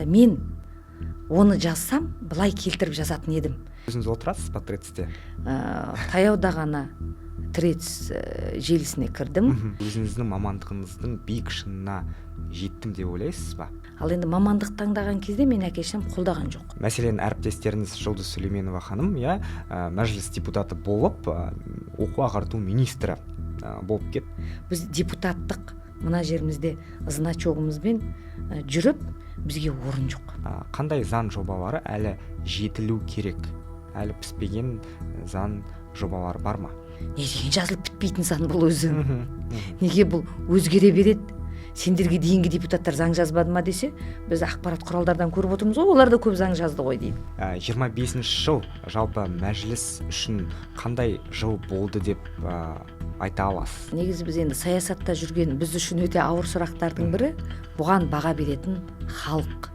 Мен оны жазсам, былай келтіріп жазатын едім. Өзіңіз отырасыз ба Тредсте? Таяуда ғана Тредс желісіне кірдім. Өзіңіздің мамандығыңыздың биік шыңына жеттім деп ойлайсыз ба? Ал енді мамандық таңдаған кезде мен әке шешем қолдаған жоқ. Мәселен, әріптестеріңіз Жұлдыз Сүлейменова ханым, иә, мәжіліс депутаты болып, оқу ағарту министрі болып кетті. Біз депутаттық мына жерімізде значогымызбен жүріп, бізге орын жоқ. Қандай заң жобалары әлі жетілу керек, әлі піспеген заң жобалары бар ма? Не деген жазылып бітпейтін заң бұл өзі? Неге бұл өзгере береді? Сендерге дейінгі депутаттар заң жазбады ма десе, біз ақпарат құралдардан көріп отырмыз ғой, олар да көп заң жазды ғой дейді. 25-ші жыл жалпы мәжіліс үшін қандай жыл болды деп айта аласыз? Негізі, біз енді саясатта жүрген біз үшін өте ауыр сұрақтардың бірі. Бұған баға беретін халық.